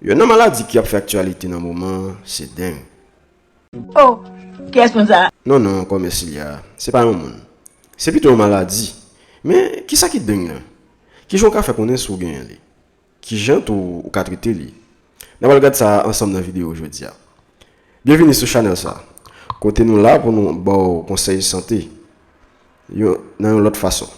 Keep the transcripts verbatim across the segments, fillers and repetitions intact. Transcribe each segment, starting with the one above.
Youn nan maladi ki ap fè aktyalite nan moman an, se deng. Oh, kiyès moun sa? Non, non, kòmè Silya, se pa yon moun. Se pito yon maladi. Men, kisa ki deng lan? Kijan w ka fè konnen si w genyen li? Kijan tou ou ka trete li? N ap al gad sa ansanm nan videyo jodi a. Byenvini sou chanèl sa, kote nou la pou nou ba w konsèy sante yon, nan yon lòt fason.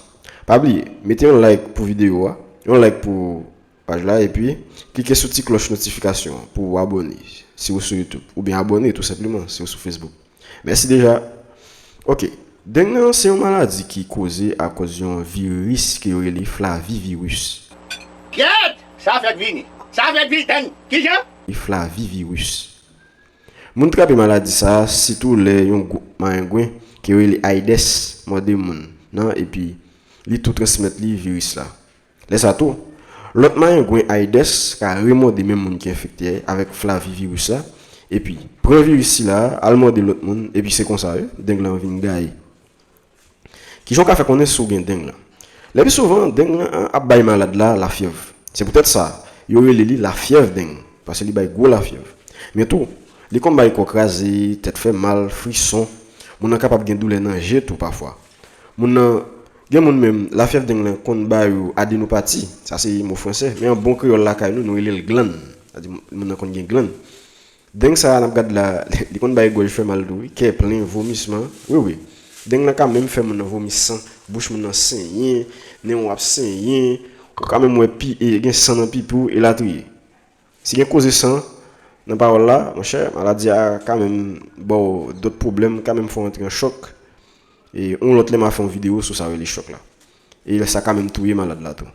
Pa bliye, mete yon like pou videyo a, yon like pou paj la, epi klike sou ti klòch notifikasyon an pou w abòne si w sou YouTube, oubyen abòne tou senpleman si w sou Facebook. Mèsi deja. Ok, deng nan se yon maladi ki koze akoz yon viris ke yo rele flavivirus. Kyèt! Sa fèk vini. Sa fèk vini. Deng. Kijan? Flavivirus. Moun trape maladi sa a sitou lè yon gwoup mayengwen ke yo rele Aedes mòde moun nan, epi li tou transmèt li viris la. Lè sa tou, lòt mayengwen Aedes ka remòde menm moun ki enfekte avèk flavivirus la, epi pran viris sila a al mòde lòt moun, epi se konsa wi deng lan vin gaye. Kijan w ka fè konnen si w gen deng lan? Lepi souvan, deng lan ap bay malad la lafyèv. Se poutèt sa, yo rele li lafyèv deng, paske li bay gwo lafyèv. Men tou, li konn bay kò kraze, tèt fè mal, frison. Moun nan kapab gen doulè nan je tou pafwa. Moun nan, gen moun menm, lafyèv deng lan konn ba yo adenopati, sa se mo fransè, men an bon kreyòl lakay nou, nou rele l glann. Sa di moun nan konn gen glann. Deng sa a n ap gad la, li konn bay gòj fè mal tou wi, kè plen, vomisman. Wi, wi. Deng lan ka menm fè moun nan vomi san, bouch moun nan senyen, nen w ap senyen, ou ka menm wè pi, e, gen san nan pipi w, elatriye. Si gen koze san nan pawòl la, monchè, maladi a ka menm ba w dòt pwoblèm, ka menm fè w antre an chòk. E yon lòt lè m a fè yon videyo sou sa yo rele chòk la. E sa ka menm touye malad la tou.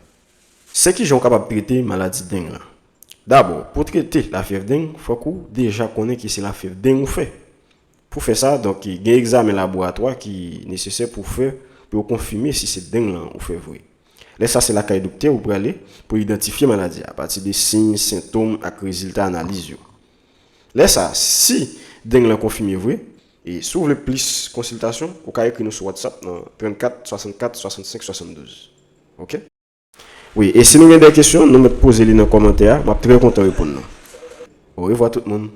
Se kijan w kapab trete maladi deng lan? Dabò, pou trete lafyèv deng, fòk ou deja konnen ke se lafyèv deng ou fè. Pou fè sa, donk, gen egzamen laboratwa ki nesesè pou w fè pou yo konfime si se deng lan ou fè vre. Lè sa, se lakay doktè ou prale pou idantifye maladi a apati de siy, sentòm ak rezilta analiz yo. Lè sa, si deng lan konfime vre, e si w vle plis konsiltasyon, ou ka ekri nou sou WhatsApp nan trannkat swasannkat swasannsenk swasanndouz. Oke? Wi, e si nou gen de kesyon, nou mèt poze li nan kòmantè a, m ap trè kontan reponn nou. Orevwa tout moun.